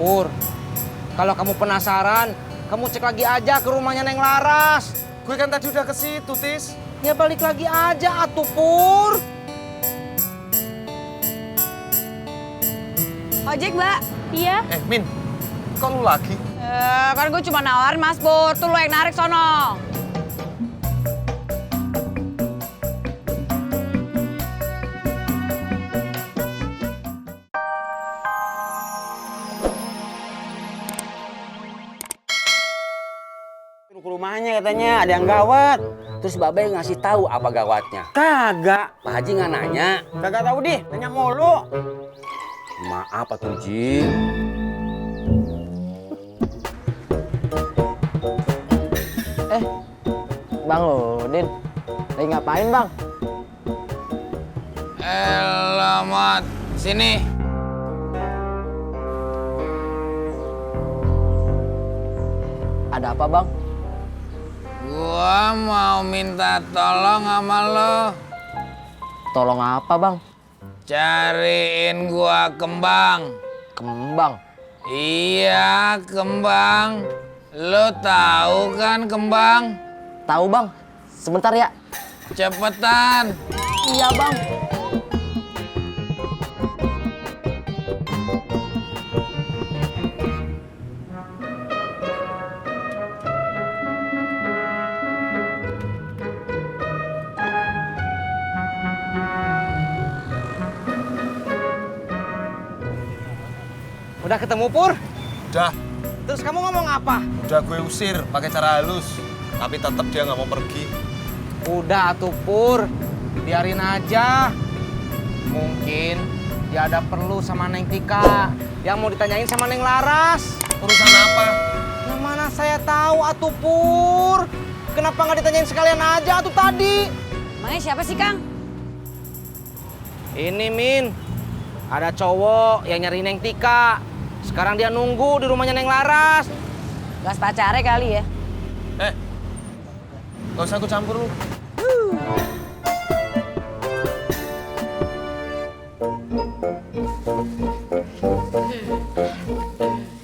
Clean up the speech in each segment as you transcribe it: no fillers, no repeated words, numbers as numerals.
Pur, kalau kamu penasaran, kamu cek lagi aja ke rumahnya Neng Laras. Gue kan tadi udah ke situ, Tis. Ya balik lagi aja atuh, Pur. Ojek, Mbak. Iya. Min, kok lu lagi? Kan gue cuma nawarin Mas Pur, tuh lo yang narik sono. Ke rumahnya katanya ada yang gawat. Terus Babe ngasih tahu apa gawatnya. Kagak. Pak Haji nggak nanya. Kagak tahu deh, nanya mulu. Maaf atuh Ji. Bang Udin, lagi ngapain bang? Elamat, sini. Ada apa bang? Gua mau minta tolong sama lo. Tolong apa bang? Cariin gua kembang. Kembang. Iya, kembang. Lo tahu kan kembang? Tahu bang, sebentar ya. Cepetan. Iya bang. Udah ketemu Pur? Udah, Terus kamu ngomong apa? udah gue usir pakai cara halus. Tapi tetap dia nggak mau pergi. Udah atuh Pur, biarin aja. Mungkin dia ada perlu sama Neng Tika yang mau ditanyain sama Neng Laras. Urusan apa? Yang mana saya tahu atuh Pur. Kenapa nggak ditanyain sekalian aja atuh tadi? Emangnya siapa sih, Kang? Ini Min, ada cowok yang nyari Neng Tika. Sekarang dia nunggu di rumahnya Neng Laras. Gas pacarnya kali ya. Gak usah aku campur lu.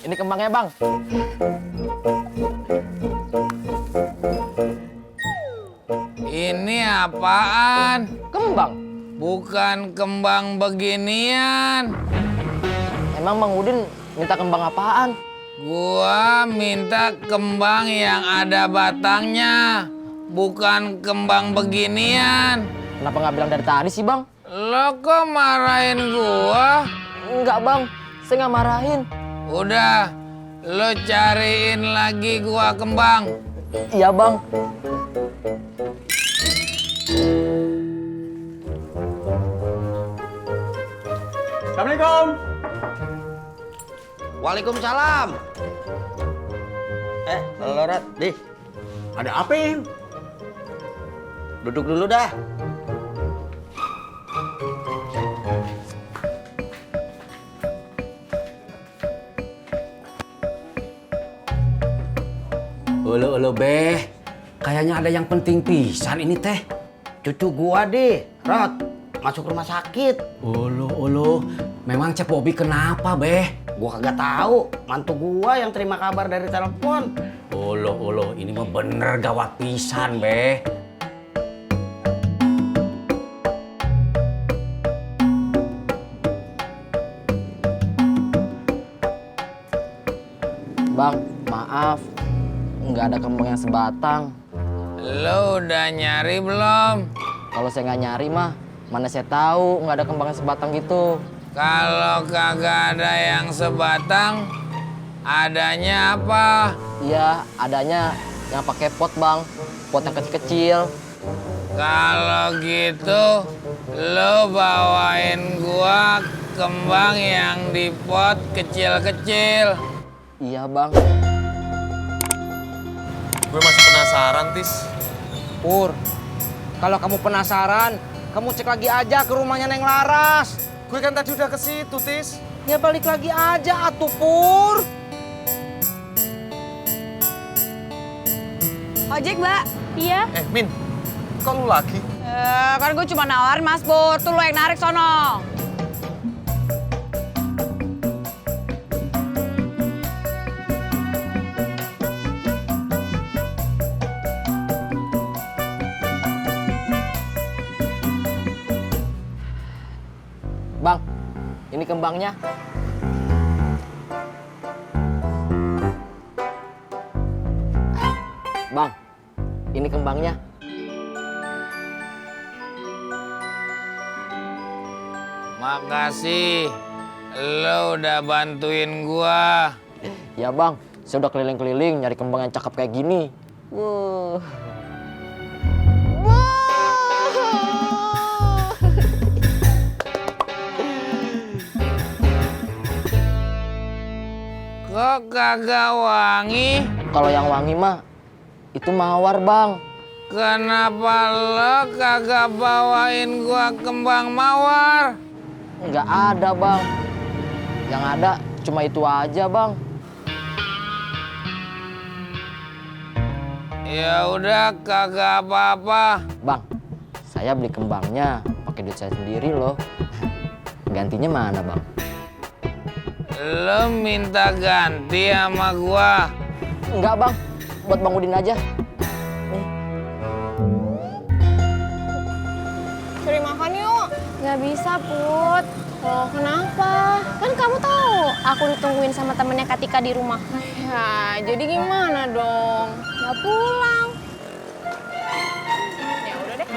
Ini kembangnya bang. Ini apaan? Kembang. Bukan kembang beginian. Emang Bang Udin minta kembang apaan? Gua minta kembang yang ada batangnya, bukan kembang beginian. Kenapa nggak bilang dari tadi sih bang? Lo kok marahin gua? Enggak bang, saya nggak marahin. Udah, lo cariin lagi gua kembang. Iya bang. Assalamualaikum. Waalaikumsalam. Lorat, deh. Ada apa ini? Duduk dulu dah. Ulu Beh. Kayaknya ada yang penting pisan ini teh. Cucu gua deh, Rot. Masuk rumah sakit. Ulu. Memang Cep Bobi kenapa, Beh? Gua kagak tahu. Mantu gua yang terima kabar dari telepon. Ulu, ini mah bener gawat pisan, Beh. Bang, maaf. Nggak ada kembang yang sebatang. Lo udah nyari belum? Kalau saya nggak nyari mah, mana saya tahu nggak ada kembang yang sebatang gitu. Kalau kagak ada yang sebatang, adanya apa? Iya, adanya yang pakai pot bang. Pot yang kecil-kecil. Kalau gitu, lo bawain gua kembang yang di pot kecil-kecil. Iya bang. Gue masih penasaran, Tis. Pur, kalau kamu penasaran, kamu cek lagi aja ke rumahnya Neng Laras. Gue kan tadi udah ke situ, Tis. Ya balik lagi aja atuh Pur. Ojek, Mbak. Iya. Min, kok lu lagi? Kan gue cuma nawarin Mas Pur, tuh lo yang narik sono. Ini kembangnya. Bang, ini kembangnya. Makasih, lo udah bantuin gua. Ya bang, saya udah keliling-keliling nyari kembang yang cakep kayak gini. Wuh. Kok kagak wangi? Kalau yang wangi mah, itu mawar bang. Kenapa lo kagak bawain gua kembang mawar? Nggak ada bang. Yang ada cuma itu aja bang. Ya udah kagak apa-apa. Bang, saya beli kembangnya pakai duit saya sendiri loh. Gantinya mana bang? Lo minta ganti sama gua. Enggak bang, buat Bang Udin aja. Nih. Cari makan yuk. Nggak bisa, Put. Oh, kenapa? Kan kamu tahu aku ditungguin sama temennya Katika di rumah. Ya, jadi gimana dong? Ya pulang. Ya udah deh.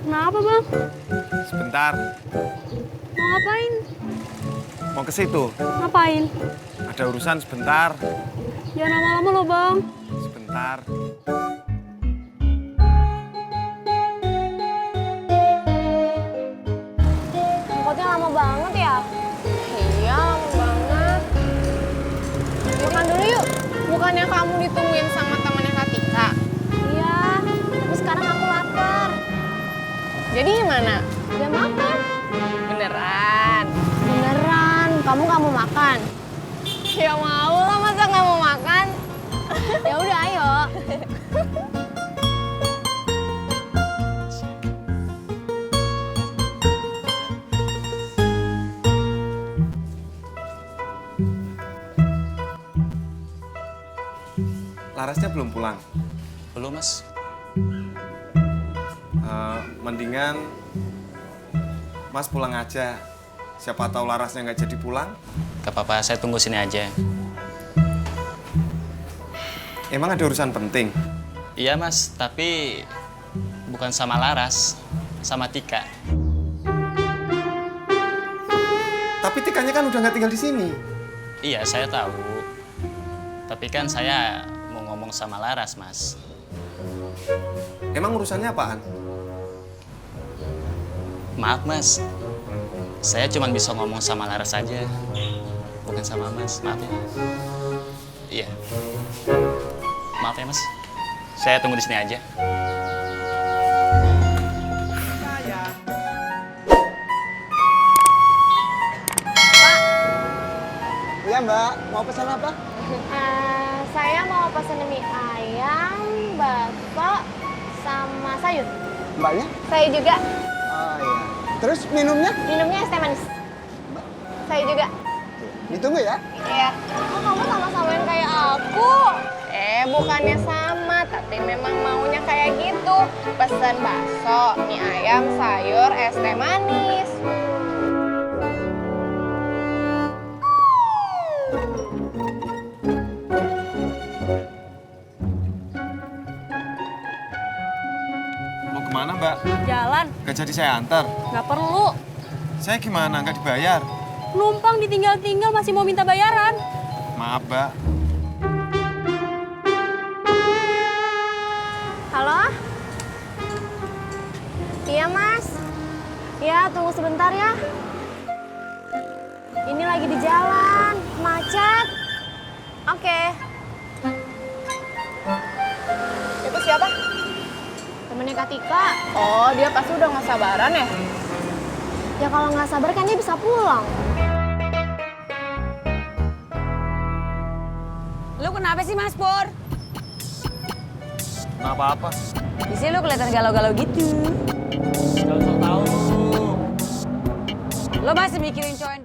Kenapa, Bang? Sebentar, Mau ngapain? mau ke situ. Ngapain? Ada urusan sebentar. Jangan lama-lama loh, Bang. Sebentar. Angkotnya lama banget ya? Iya, lama banget. Makan dulu yuk. Bukannya kamu ditungguin sama temannya Katika? Iya, tapi sekarang aku lapar. Jadi gimana? Udah makan. Beneran? Beneran. Kamu nggak mau makan? Ya mau lah, masa nggak mau makan? Ya udah, ayo. Larasnya belum pulang. Belum, Mas. Mendingan Mas pulang aja. Siapa tahu Larasnya nggak jadi pulang. Gak apa-apa, saya tunggu sini aja. Emang ada urusan penting? Iya, Mas, tapi bukan sama Laras, sama Tika. Tapi Tikanya kan udah nggak tinggal di sini. Iya, saya tahu. Tapi kan saya mau ngomong sama Laras, Mas. Emang urusannya apaan? Maaf, Mas. Saya cuma bisa ngomong sama Laras aja. Bukan sama Mas, maaf ya. Iya. Maaf ya, Mas. Saya tunggu di sini aja. Iya mbak, mau pesan apa? Saya mau pesan mie ayam, bakso, sama sayur. Mbaknya? Saya juga. Oh iya. Terus minumnya? Minumnya es teh manis. Saya juga. Ditunggu ya. Iya. Oh, kamu sama-samain kayak aku. Bukannya sama, tapi memang maunya kayak gitu. Pesan bakso, mie ayam, sayur, es teh manis. Mau kemana Mbak? Jalan, Nggak jadi saya antar. nggak perlu. Saya gimana? Nggak dibayar? Numpang ditinggal-tinggal masih mau minta bayaran. Maaf Mbak. Halo? Iya, Mas. Ya, tunggu sebentar ya. Ini lagi di jalan, macet. Oke. Itu siapa? Temennya Katika. Oh, dia pasti udah nggak sabaran ya? Ya kalau nggak sabar kan dia bisa pulang. Lu kenapa sih, Mas Pur? Kenapa apa? Di sini lu kelihatan galau-galau gitu. Jangan sok tahu. Lo masih mikirin cowok yang